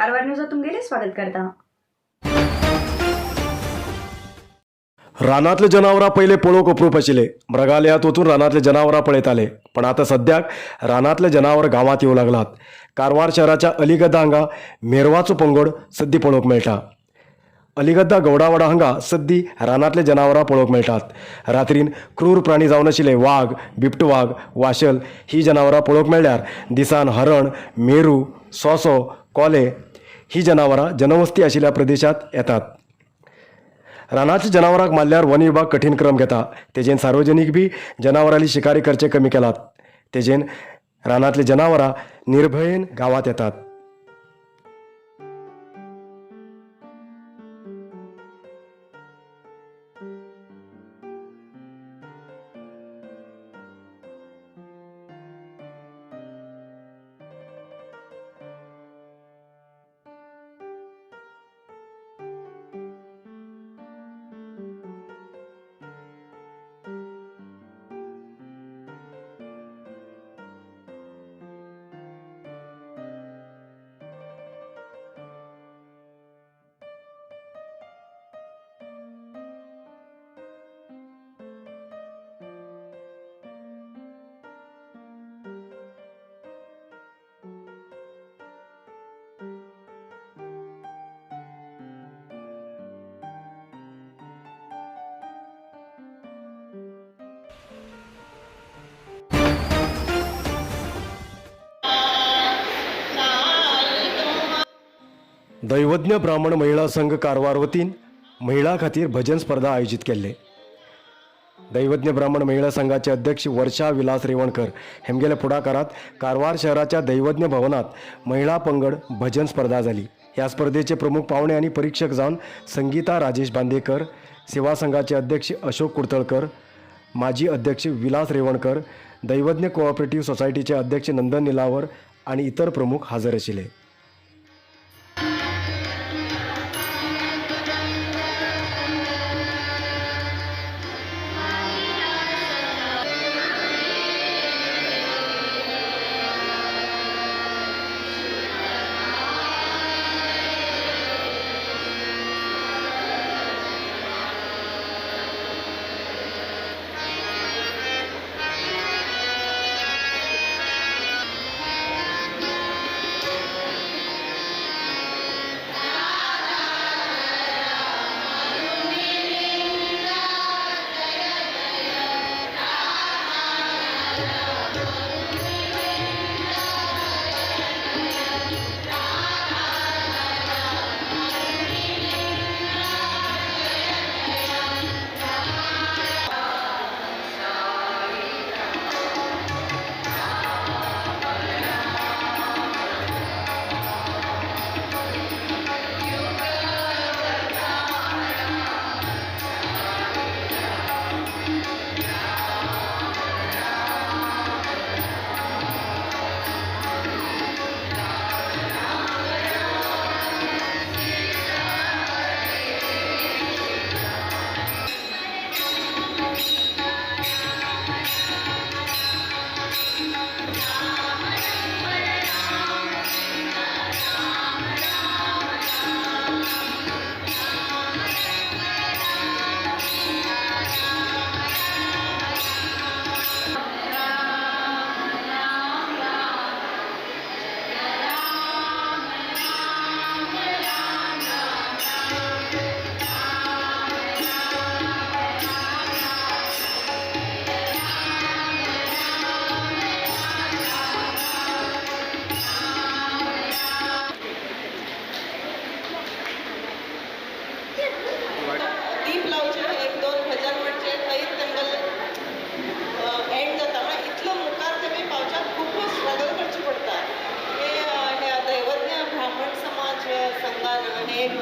कारवार न्यूजात तुमगेले स्वागत करता. रानांतले जनावरां पयले पळोवंक अप्रूप आशिल्ले. मृगालयांत वचून रानांतले जनावरां पळयताले, पण आतां सद्याक रानांतले जनावर गांवांत येवं लागलात. कारवार शहराच्या अलिगद्दा हांगा मेरवाचो पंगड सद्दी पळोवंक मेळटा. अलिगद्दा गौडावाडा हांगा सद्दी रानांतले जनावरां पळोवंक मेळटात. रात्रीन क्रूर प्राणी जावन आशिल्ले वाग, बिबटो वाग, वाशल ही जनावरां पळोवंक मेळ्ळ्यार दिसान हरण, मेरू, सोंसो, कोले ही जनावरां जनवस्ती आशिल्ल्या प्रदेशांत येतात. रानाच्या जनावरांक मारल्यार वन विभाग कठीण क्रम घेता. तेजेन सार्वजनीक बी जनावरांली शिकारी करचे कमी केलात. तेजेन रानांतली जनावरां निर्भयेन गांवांत येतात. दैवज्ञ ब्राह्मण महिला संघ कारवार वतीन महिला खातीर भजन स्पर्धा आयोजीत केल्ले. दैवज्ञ ब्राह्मण महिला संघाचे अध्यक्ष वर्षा विलास रेवणकर हेमगेल्या पुढाकारात कारवार शहराच्या दैवज्ञ भवनात महिला पंगड भजन स्पर्धा झाली. ह्या स्पर्धेचे प्रमुख पाहुणे आणि परीक्षक जावन संगीता राजेश बांदेकर, सेवा संघाचे अध्यक्ष अशोक कुडतळकर, माजी अध्यक्ष विलास रेवणकर, दैवज्ञ कोऑपरेटिव्ह सोसायटीचे अध्यक्ष नंदन निलावर आणि इतर प्रमुख हजर आशिल्ले. दीप लावचे, एक दोन भजन म्हणचे, थंयच तेंगेलो एंड जाता. म्हळ्यार इतलो मुखार तेमी पावच्याक खूब स्ट्रगल करची पडटा. हे ह्या दैवज्ञ ब्राह्मण समाज संघान हे एक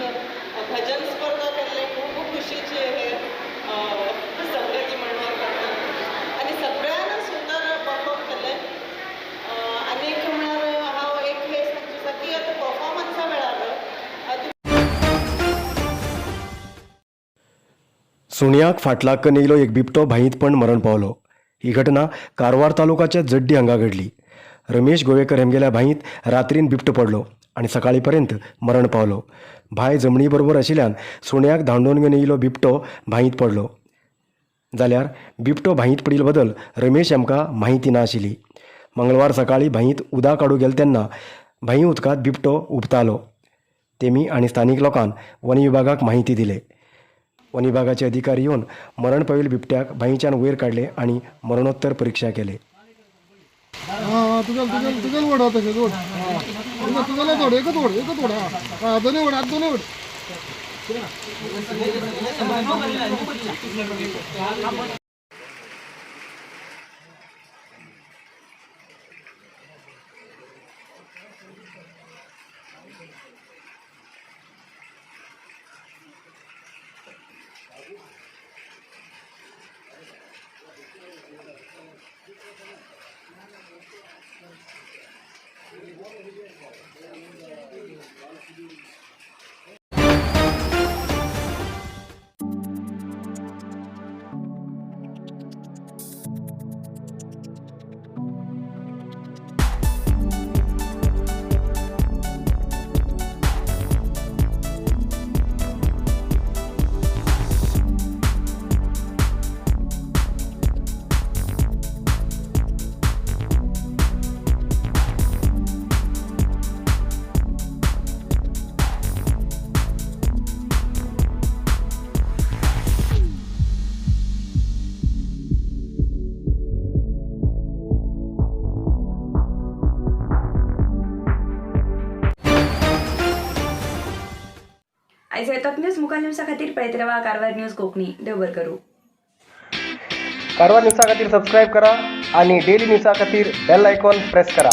भजन स्पर्धा केल्ले खूब खुशीचे हे संगती म्हणून करता आनी सगळ्यान सुंदर परफॉर्म केल्लें. आनी एक म्हळ्यार हांव एक हें सांगचें आसा की आतां परफॉर्मन्सा वेळार सुण्याक फाटलाग कन्न येयलो एक बिबटो भाईत पण मरण पावलो. ही घटना कारवार तालुकाच्या जड्डी हांगा घडली. रमेश गोवेकर हेमगेल्या भांयत रात्रीन बिबटो पडलो आनी सकाळी पर्यंत मरण पावलो. भाय जमनी बरोबर आशिल्ल्यान सुण्याक धांवडोवन घेवन येयलो बिबटो भांयत पडलो. जाल्यार बिबटो भांयत पडिल्ले बदल रमेश आमकां म्हायती ना आशिल्ली. मंगळवार सकाळी भांयत उदक काडूंक गेले तेन्ना भांय उदकांत बिबटो उबतालो. तेमी आनी स्थानीक लोकान वन विभागाक म्हायती दिले. वन विभागाचे अधिकारी येवन मरण पाविल्ल्या बिबट्याक भांयच्यान वयर काडले आनी मरणोत्तर परिक्षा केले. हा, तुझं तुझं तुझं ओढ तशें ओढ. तुझं तुझं ओढ, एकच ओढ, एकच ओढ. हा हा, दोन्ही ओढ, आता दोन्ही ओढ. आयज येतात न्यूज मुखार न्यूजा खातीर पळयत रावा कारवार न्यूज कोंकणी. देव बरें करूं. कारवार न्यूजा खातीर सबस्क्रायब करा आणि डेली न्यूजा खातीर बेल आयकॉन प्रेस करा.